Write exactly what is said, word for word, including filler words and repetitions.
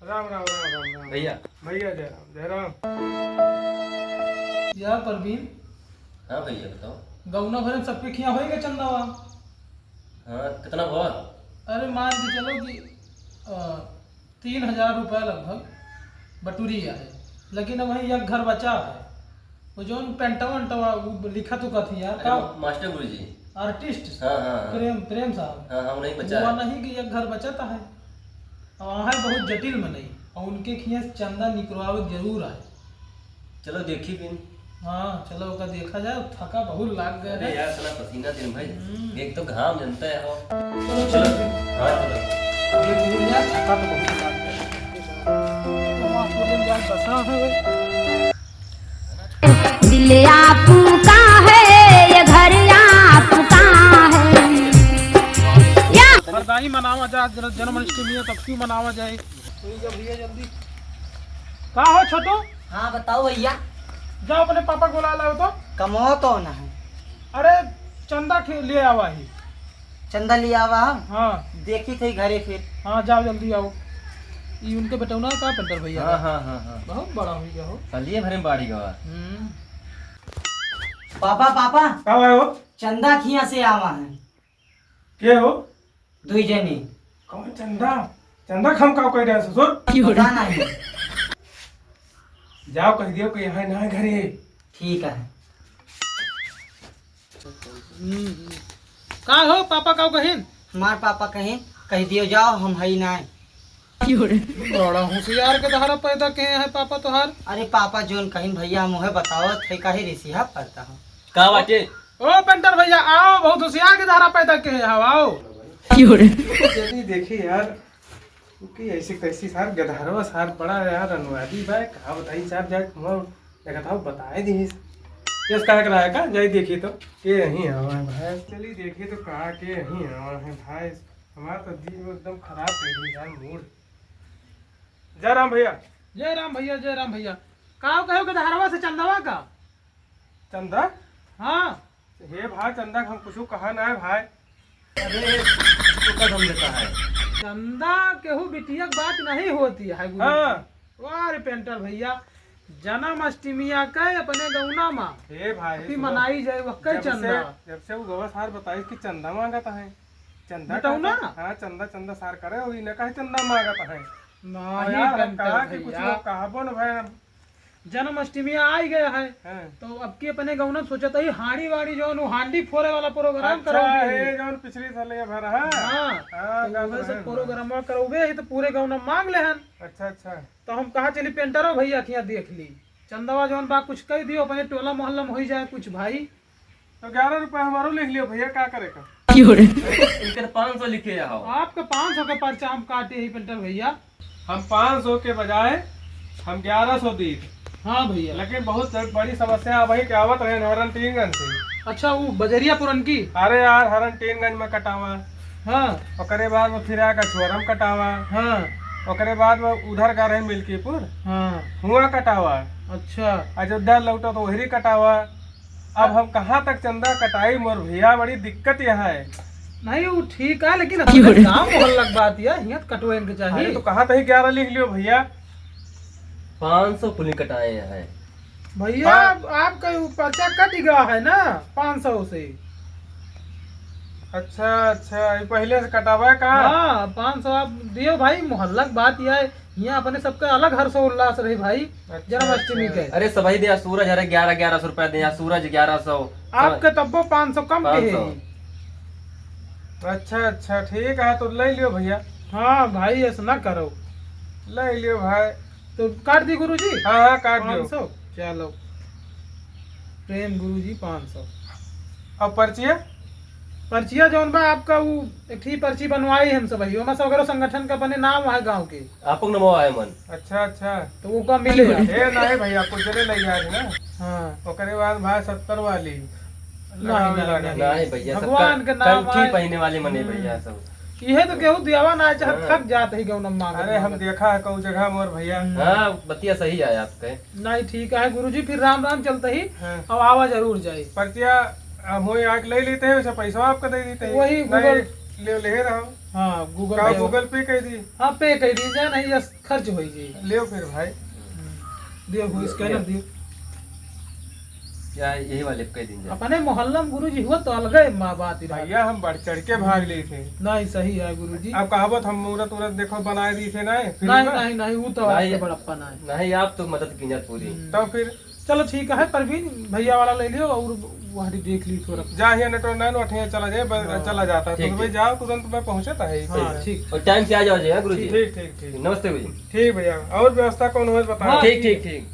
राम, राम, राम, राम, राम। भैया। भैया, जय राम, जय राम। या परवीन। हाँ भैया, बताओ। गौना भरे सबके खिया होई गए चंदावा? हाँ, कितना भवा? अरे, मान के चलो कि, अ, तीन हजार रुपया लगभग बटुरी है, लेकिन अब वही एक घर बचा है। वो जौन पेंटवा वेंटवा वो लिखत उखत ही यार, अरे, का? मा-, मास्टर गुरुजी। Artist? हाँ, हाँ, हाँ। प्रेम, प्रेम साहब। हाँ, हाँ, वो नहीं बचा वो है। नहीं कि एक घर बचत है। अब वहाँ बहुत जटिल मनई, और उनके खिया चंदा निकलवावे जरूर है। चलो देखी बिन। हाँ, चलो ओका देखा जाए, थका बहुत लाग गया अरे है। यार, साला पसीना दिन भाई। हम्म। एक तो घाम जनता है हो। चलो, चलो। चलो। हाँ, चलो। ये दिन यार, थका तो बहुत लाग गया है। तो वहाँ पूरे यार बसा है भाई। दिल आपका है, ये घर आपका है। या। बरदाई मनावा जा, जन-, जन्माष्टमी है, तब क्यों मनावा जाए? भैया, भैया, जल्दी। का हो छोटू? हाँ, बताओ भैया। जाओ अपने पापा को बुला लाओ तो। कमवा तो ना है। अरे, चंदा खे-, ले आवा ही। चंदा ले आवा? हाँ। देखी थे घरे फिर। हाँ, जाओ जल्दी आओ। ई उनके बेटौना का पेंटर भैया हाँ, का? हाँ, हाँ, हाँ। बहुत बड़ा हो गया हो। सालिए भरे में बाड़ी गवा। हम्म। पापा, पापा। का भाई हो? चंदा खिया से आवा है। के हो? दुई जनी। कौन चंदा? चंदा खम का कोई रहे ससुर? पता नहीं। जाओ कह दियो कि यहाँ ना घरे। ठीक है। हम्म, हम्म। का हो पापा का कहिन? हमार पापा कहिन, कह दियो जाओ हम हई नाय। बड़ा होशियार के धारा पैदा के हैं पापा तोहार। अरे पापा जोन कहिन भैया हम उहे बतावत है, काहे रिसिया पड़ता हो? का बाटे? ओ पेंटर भैया आओ, बहुत होशियार के धारा पैदा के हैं, आओ, आओ। चली देखी यार, कि ऐसे कैसी सार गधारवा सार पड़ा है यार, अनुवादी बा, का बताई सार, जाए कुआं देखत हूँ, बताए दीस। यस कहा करा है का, जाए देखी तो, के यहीं आवा है भाई, चली देखी तो कहा के यहीं आवा है भाई, हमारा तो दिन एकदम खराब कर दी यार, मूड। जय राम भैया। जय राम भैया, जय राम भैया। का कहो गधारवा से चंदवा का? चंदा? हाँ। हे भाई, चंदा के हम कुछ कहा ना है भाई। अरे, तो का समझता है? चंदा केहू बिटिया के बात नहीं होती है, गुरु। हाँ। वाह रे पेंटर भैया, जन्माष्टमिया के अपने गौना मा हे भाई, अभी सुनो, मनाई जाए, वह कई जब से, चंदा। जब से वो गवा सार बताइस कि चंदा मांगत है, चंदा बताओ कहता ना। है, हाँ, चंदा, चंदा सार करे, वही न कहे चंदा मांगत है। नहीं, और यार, हम पेंटर कहा कि कुछ भैया। लोग कहबो न भाई, हम जन्माष्टमी आई गया है, हाँ। तो अब की अपने गौना सोचत ही हांडी वांडी जौन वो हांडी फोड़े वाला प्रोग्राम अच्छा, करौबे। ये जौन पिछली साल ये भर, हाँ? हाँ, हाँ, तो गाँव वह में सब है। प्रोग्राम करौबे ही तो पूरे गौना मांग ले हन। अच्छा, अच्छा। तो हम कहा चली पेंटरो भैया खिया देख ली, चंदवा जौन बा कुछ कह दियो, अपने टोला मोहल्ला में होई जाए कुछ भाई। तो ग्यारह रुपया हमारो लिख लियो भैया, का करे का? क्यों रे? इनकर पाँच सौ लिखे आओ। आपके पाँच सौ के पर्चा हम काटे ही पेंटर भैया। हम पाँच सौ के बजाय हम ग्यारह सौ दीत। हाँ भैया। लेकिन बहुत बड़ी समस्या अब है कि आवत रहे हरन टीनगंज से। अच्छा, वो बजरिया पुरनकी? अरे यार, हरन टीनगंज में कटावा। हाँ। ओकरे बाद में फिर आके छोरम कटावा। हाँ। ओकरे बाद में उधर का रहे मिल्कीपुर। हाँ। हुआ कटावा। अच्छा। अयोध्या लौटो तो वहरी कटावा। अब हम कहाँ तक चंदा कटाई मोर भैया, बड़ी दिक्कत यह है। नहीं, वो ठीक है, लेकिन अपने गाँव मोहल्ला की बात यह, हियाँ तो कटवे के चाहिए। अरे तो कहाँ तक ग्यारह लिख लियो भैया? पाँच सौ कुल कटाए हैं। भैया, हाँ। आप, आपका वो पर्चा कट गया है ना पाँच सौ से। अच्छा, अच्छा, ये पहले से कटावा है का? हाँ, पाँच सौ आप दियो भाई, मोहल्ला की बात यह है, यहाँ अपने सबका अलग हर्षोल्लास रही भाई, अच्छा, जन्माष्टमी अच्छा। के। अरे सभाई दिया सूरज, अरे ग्यारह, ग्यारह सौ रुपया दिया सूरज, ग्यारह सौ। आपके तब्बो पाँच सौ कम के है। पाँच सौ। अच्छा, अच्छा, ठीक है, तो ले लियो भैया। हाँ भाई, ऐसा ना करो। ले लियो भाई। तो काट दी गुरुजी? हाँ, हाँ, काट दियो। पाँच सौ, चलो। प्रेम गुरुजी पाँच सौ। अब पर्चिया? पर्चिया जौन बा आपका, उ एक ठी पर्ची बनवाई हम सब, ओमा सब अगर संगठन का बने नाम है गाँव के। आपको नमो आए मन। अच्छा, अच्छा। तो वो का मिले? ए, नहीं भैया, कुछ जने ले आए ना। हाँ। ओकरे बाद भाई सत्तर वाली। नहीं, नहीं, नहीं। नहीं भैया, सब भगवान के नाम कंठी आए। पहने वाले मने हम्म। भैया सब। इहे तो केहू दियावा ना चाहे हाँ। थक जात ही गौनम मांगत अरे, हम मांगत। देखा है कऊ जगह मोर भैया। हम्म। हाँ, बतिया सही है आपके। नहीं, ठीक है गुरुजी, फिर राम राम चलते ही। हाँ। अब आवा जरूर जाए। पर्चिया हम वही आके ले लेते हैं, वैसे पैसा आपका दे देते हैं। वही नहीं, Google। ले, ले रहा हूँ। हाँ, Google का Pay। Google Pay कइ दी? हाँ, Pay कइ दी जाए, नहीं, यस, खर्च होइ जाए। लेव फिर भाई। हम्म। दियो, हो, scanner दियो। या यही वाले कइ दी जाए। अपने मोहल्ला में गुरुजी हुआ तो अलगे माँ बात ही रहा। भैया, हम बढ़ चढ़ के भाग लेइ थे। नहीं, सही है गुरुजी। अब कहावत हम मूरत उरत देखो बनाए दी थे ना, फिर नहीं, ना। नहीं, नहीं, वो तो नहीं। आपके बड़प्पा नहीं। नहीं, आप तो मदद कीन्या पूरी। हम्म। तो फिर चलो ठीक है, परवीन भैया वाला ले लियो और वहाँ देख ली थोड़ा। जा हिया network नहीं, वहाँ चला जाए, ब-, हाँ। चला जाता है। ठीक, तो भाई ठीक। जाओ, तुरंत मैं पहुँचता है। हाँ, ठीक। और time से आ जाओ जी, हाँ, गुरुजी। ठीक, ठीक, ठीक। नमस्ते गुरुजी। ठीक भैया, और व्यवस्था कौन हो बताओ। हाँ, ठीक, ठीक, ठीक।